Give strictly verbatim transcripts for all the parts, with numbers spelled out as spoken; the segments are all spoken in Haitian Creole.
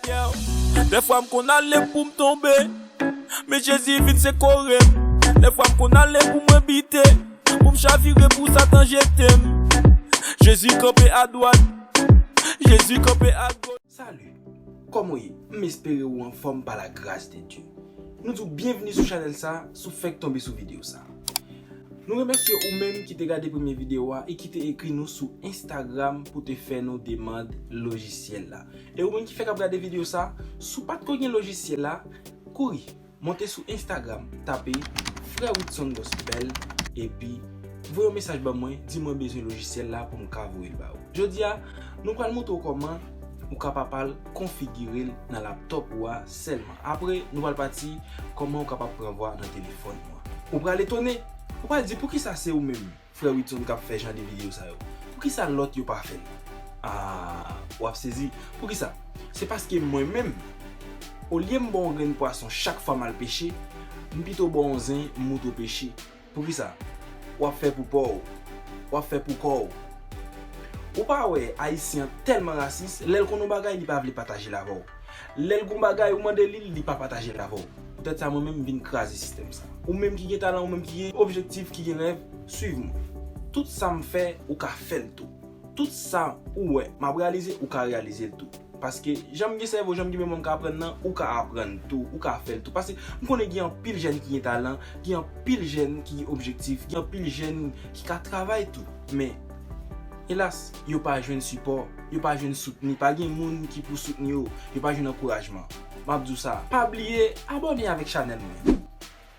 Yeah. Dèfwa m konn ale pou m tonbe, men Jezi vin sekore m. Dèfwa m konn ale pou mwen bite, pou m chavire, pou Satan jete m. Jezi kanpe adwat, Jezi kanpe agoch. Salut! Kòman w ye? M espere ou anfòm pa la gras de Dye. Nou di w byenvni sou chanèl sa, si w fèk tonbe sou videyo sa. Nou remèsye ou menm ki te gade premye videyo a e ki te ekri nou sou Instagram pou te fè nou demann lojisyèl la. E ou menm ki fèk ap gade videyo sa, si w pa t ko gen lojisyèl la, kouri, monte sou Instagram, tape Frè Widson Gospel, epi voye yon mesaj ban mwen, di mwen bezwen lojisyèl la pou m ka voye l ba ou. Jodi a, nou pral montre w kòman ou kapab al konfigire l nan laptòp ou a sèlman. Apre, nou pral pati kòman ou kapab pran vwa nan telefòn ou an. Ou pral etone, ou pral di poukisa se ou menm, Frè Widson, k ap fè jan de videyo sa yo. Poukisa lòt yo pa fè l? Ah, w ap sezi. Poukisa? Se paske mwen menm, olye m ba w yon grenn pwason chak fwa m al peche, m pito ba w yon zen, m montre w peche. Poukisa? W ap fè pou pa w. W ap fè pou kò w. Ou pa wè Ayisyen an tèlman rasis, lè l konn yon bagay, li pa vle pataje l avè w. Lè l gon bagay, ou mande li l, li pa pataje l avè w. Poutèt sa, mwen menm, m vin kraze sistèm sa. Ou menm ki gen talan, ou menm ki gen objektif, ki gen rèv, swiv mwen. Tout sa m fè, ou ka fè l tou. Tout sa ou wè m ap reyalize, ou ka reyalize l tou. Paske jan m gen sèvo, jan m gen memwa, m ka aprann nan, ou ka aprann tou, ou ka fè l tou. Paske m konnen gen anpil jèn ki gen talan, gen anpil jèn ki gen objektif, gen anpil jèn ki ka travay tou. Men, elas, yo pa jwenn sipò, yo pa jwenn soutni, pa gen moun ki pou soutni yo, yo pa jwenn ankourajman. M ap di w sa, pa bliye abòne avèk chanèl mwen.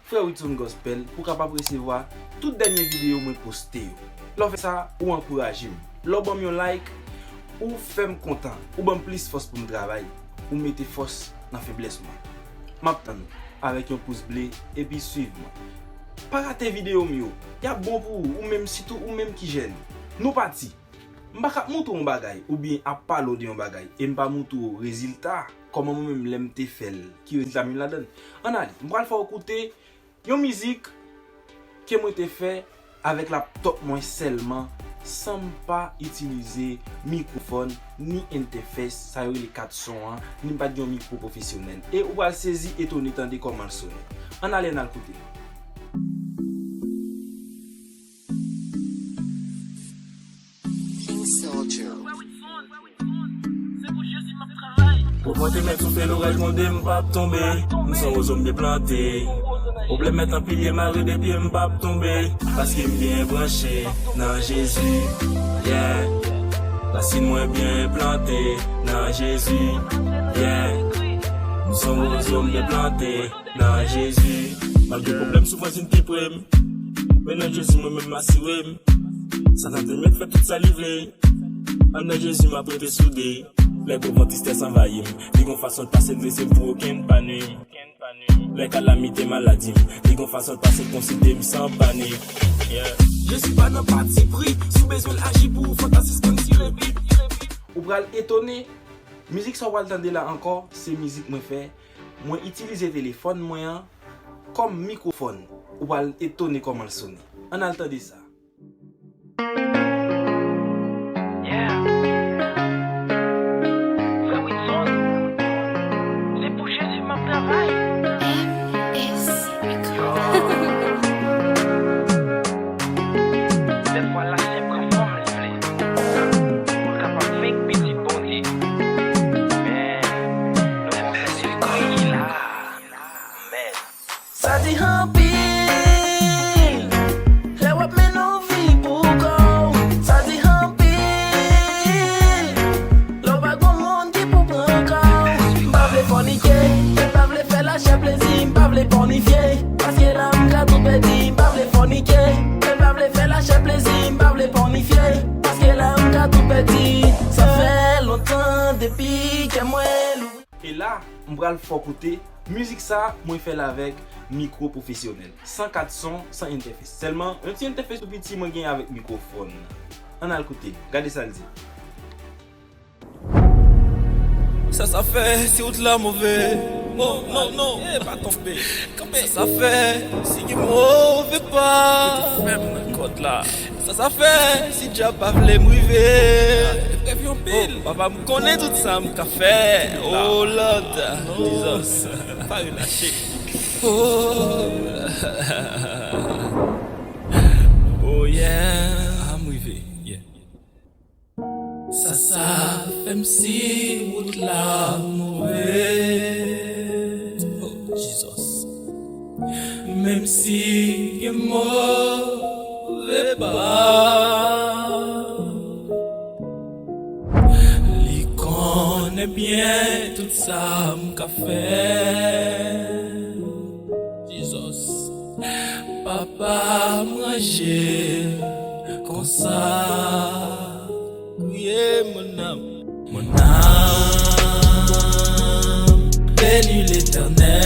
Frè Widson Gospel pou w kapab resevwa tout dènye videyo mwen poste yo. Lè w fè sa, ou ankouraje m. Lè w ban m yon like, ou fè m kontan, ou ban m plis fòs pou m travay, ou mete fòs nan feblès mwen. M ap tann ou avèk yon pous ble epi swiv mwen. Pa rate videyo m yo, y ap bon pou ou, ou menm, sitou ou menm ki jèn. Nou pati! M pa ka ap montre w yon bagay oubyen ap pale w de yon bagay e m pa montre w rezilta, kòman mwen menm lè m te fè l, ki rezilta m jwenn ladan l. Ann ale, m pral fè w koute yon mizik ke mwen te fè avèk laptòp mwen sèlman, san m pa itilize mikwofòn ni entèfès, sa yo rele kat son an, ni m pa t gen yon mikwo pwofesyonèl. E ou pral sezi, etone tande kòman l sone. Ann ale, ann al koute l. King Soldier. Pou mwen te mèt soufle loraj gronde, m p ap tonbe. M se yon wozo m byen plante. Pwoblèm mèt anpil, ye mare de pye, m p ap tonbe. Paske m byen branche nan Jezi, yeah. Rasin mwen byen plante nan Jezi, yeah. M se yon wozo m byen plante nan Jezi. Malgre pwoblèm soufrans vin pi pre m, men nan Jezi mwen menm m asire m. Satan te mèt fè tout sa li vle. Anndan Jezi m ap rete soude. Lè gwo van tristès anvayi m, li gon fason l pase l drese m pou okenn pa nwi m. Lè kalamite maladi m, li gon fason l pase l konsidere m san panik. Yeah. Jezi pa nan patipri, si w bezwen l aji pou ou, fò w ta sispann tire bit. Ou pral etone, mizik sa w pral tande la ankò, se mizik mwen fè. Mwen itilize telefòn mwen an kòm mikwofòn. Ou pral etone kòman l sone. Ann al tande sa. Yeah. Frè Wilson, se pou Jezi m ap travay. M S Yo. Dèfwa lachè pran fòm li vle. Pou l kapab fenk pitit Bondye. Men, nou gon sèl espri ki la. Men. Sa di anpil, lè w ap mennen yon vi pou kò w. Sa di anpil, lè w pa gon moun ki pou pran kò w. M pa vle fònike, m pa vle fè lachè plezi, m pa vle pònifye. Paske la m ka tou pèdi, m pa vle fònike. M pa vle fè lachè plezi, m pa vle pònifye. Paske la m ka tou pèdi. Sa fè lontan depi kè mwen louvri. E la, m pral fè w koute mizik sa, mwen fè l avèk mikwo pwofesyonèl. San kat son, san entèfes. Sèlman, yon ti entèfes tou piti mwen gen avèk mikwofòn. Ann al koute l. Gade sa l di. Sa sa fè si wout la move? Non, non, non, eh, pa tonbe. Kanpe. Sa sa fè si gen move pa. Fè m nan kòd la. Sa sa fè si djab pa vle m rive. Rèv yon pil. Oh, papa m konnen tout sa m ka fè. Oh Lord, Jesus. Pa relache. Oh. Oh yeah. Ah, m rive. Yeah. Sa sa fè m si wout la move. Oh, Jesus. Menm si gen move pa. Li konnen byen tout sa m ka fè. Jesus. Papa m ranje konsa. Kriye mon âme. Mon âme, bénis l'Éternel.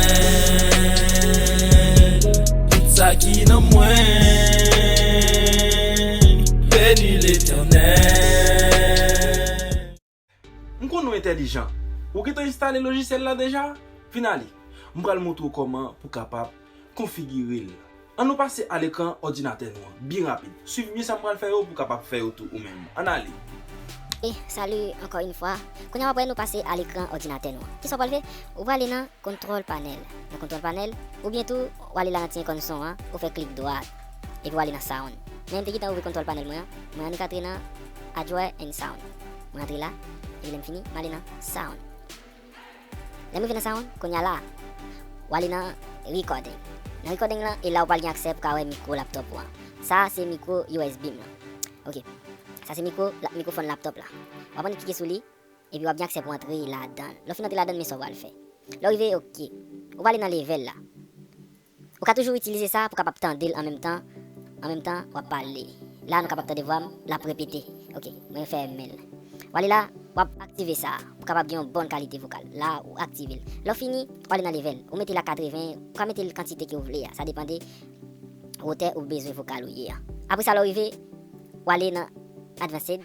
Tout sa ki nan mwen, bénis l'Éternel. M konn ou entèlijan. Ou gentan enstale lojisyèl la deja? Vin ale. M pral montre w kòman pou w kapab konfigire l. Ann nou pase a lekran òdinatè nou an, byen rapid. Swiv byen sa m pral fè yo pou w kapab fè yo tou ou menm. Ann ale. E, salut encore une fois. Kounye a w ap wè nou pase a lekran òdinatè nou an. Kisa w pral fè? Ou prale nan Control Panel. Nan Control Panel, oubyen tou, w ale la nan ti ikòn son an, ou fè klik dwat, epi w ale nan Sound. Men m te gentan ouvri Control Panel mwen an, mwen annik antre nan Hardware and Sound. Mwen antre la, epi lè m fini, m ale nan Sound. Lè m rive nan Sound, kounye a la, w ale nan Recording. Nan Recording lan, e la ou pral gen aksè pou ka wè mikwo laptop ou an. Sa a se mikwo U S B m lan. Ok. Sa se mikwo, la, mikwofòn laptop la. W ap annik klike sou li, epi w ap gen aksè pou antre ladan l. Lè w fin antre ladan l, men sa w pral fè. Lè w rive, ok. Ou prale nan level la. Ou ka toujou itilize sa pou kapab tande l an menm tan, an menm tan w ap pale. La, nou kapab tande vwa m, l ap repete. Ok, mwen fèmen l. W ale la, w ap aktive sa pou kapab gen yon bòn kalite vokal. La, ou aktive l. Lè w fini, w ale nan level. Ou mete l a katreven, ou ka mete l kantite ke w vle a. Sa depann de wotè ou bezwen vokal ou ye a. Apre sa, lè w rive, w ale nan Advanced.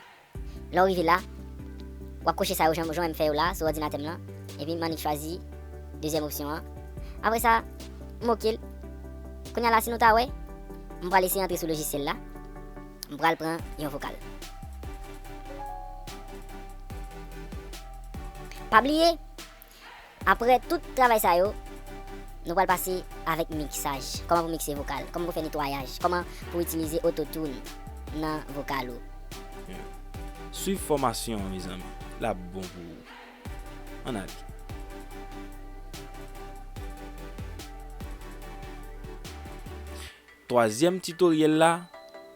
Lè w rive la, w ap koche sa yo jan, jan w wè m fè yo la sou òdinatè m lan, epi m annik chwazi dezyèm opsyon an. Apre sa, m oke l. Kounye a la, si nou ta wè, m pral eseye antre sou lojisyèl la. M pral pran yon vokal. Pa bliye, apre tout travay sa yo, nou pral pase avèk miksaj. Kòman pou mikse vokal, kòman pou fè netwayaj, kòman pou itilize autotune nan vokal ou. Swiv fòmasyon an, mezanmi. L ap bon pou ou. Ann ale. Twazyèm titoryèl la,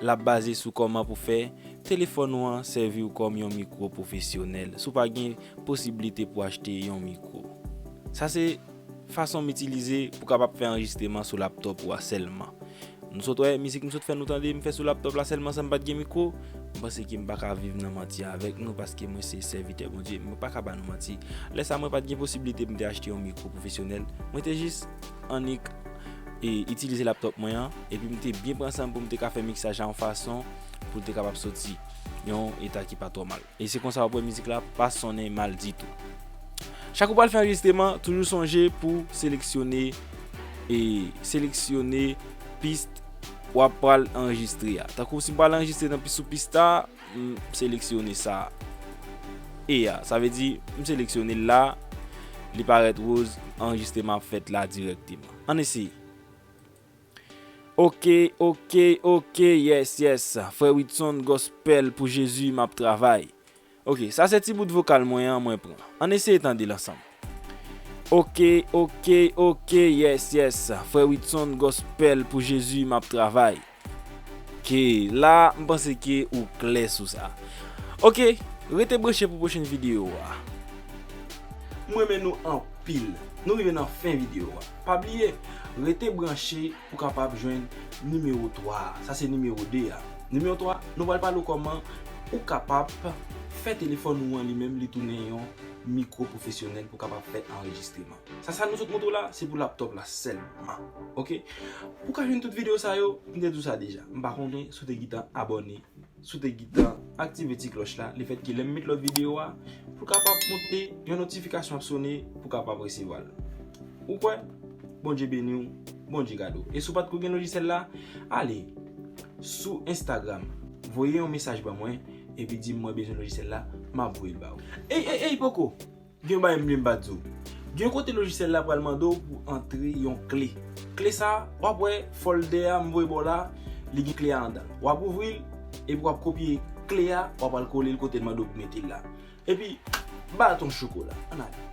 l ap baze sou kòman pou fè telefòn ou an sèvi w kòm yon mikwo pwofesyonèl, si w pa gen posiblite pou achte yon mikwo. Sa se fason m itilize pou kapab fè anrejistreman sou laptòp ou a sèlman. Nou sot wè mizik m sot fè nou tande, m fè sou laptòp la sèlman san m pa t gen mikwo. M panse ke m pa ka viv nan manti avèk nou, paske mwen se sèvitè Bondye, mwen pa ka ba nou manti. Lè sa, mwen pa t gen posiblite pou m te achte yon mikwo pwofesyonèl. Mwen te jis annik e itilize laptòp mwen an, epi m te byen pran san m pou m te ka fè miksaj la yon fason pou l te kapab soti yon eta ki pa twò mal. E se konsa w ap wè mizik la pa sonnen mal ditou. Chak ou pral fè anrejistreman, toujou sonje pou seleksyone, e seleksyone pis w ap pral anrejistre a. Tankou si m pral anrejistre nan pis sou pista, m seleksyone sa. E a, sa vle di, m seleksyone l la, li parèt woz, anrejistreman ap fèt la dirèkteman. Ann eseye. Ok, ok, ok, yes, yes. Frè Whitson, gospel pou Jezi, m ap travay. Ok, sa se ti bout vokal mwen an, mwen pran. Ann eseye tande l ansanm. Ok, ok, ok, yes, yes. Frè Whitson, gospel pou Jezi, m ap travay. Ke la, m panse ke ou klè sou sa. Ok, rete branche pou pwochen videyo a. M renmen nou anpil. Nou rive nan fen videyo a. Pa bliye, rete branche pou kapab jwenn nimewo twa a. Sa se nimewo de a. Nimewo twa, nou pral pale w kòman ou kapab fè telefòn ou an li menm li tounen yon mikwo pwofesyonèl pou kapab fè anrejistreman. Sa, sa nou sot montre w la, se pou laptòp la sèlman. Ok? Pou ka jwenn tout videyo sa yo, m te di w sa deja. M pa konnen si w te gentan abòne, si w te gentan aktive ti klòch la, lefètke lè m met lòt videyo a, pou l kapab monte, yon notifikasyon ap sone, pou w kapab resevwa l. Ou kwè? Bondye beni w, Bondye gade w. E si w pa t ko gen lojisyèl la, ale sou Instagram, voye yon mesaj ban mwen, epi di m mwen bezwen lojisyèl la, m ap voye l ba ou. Ey, ey, ey, poko! Gen yon bagay m bliye m pa t di w. Gen yon kote lojisyèl la pral mande w pou antre yon kle. Kle sa, w ap wè folder a m voye ba w la, li gen kle a anndan l. W ap ouvri l, epi w ap kopye kle a, w ap al kole l kote l mande w pou mete l la. Epi, baton chokola. Ann ale.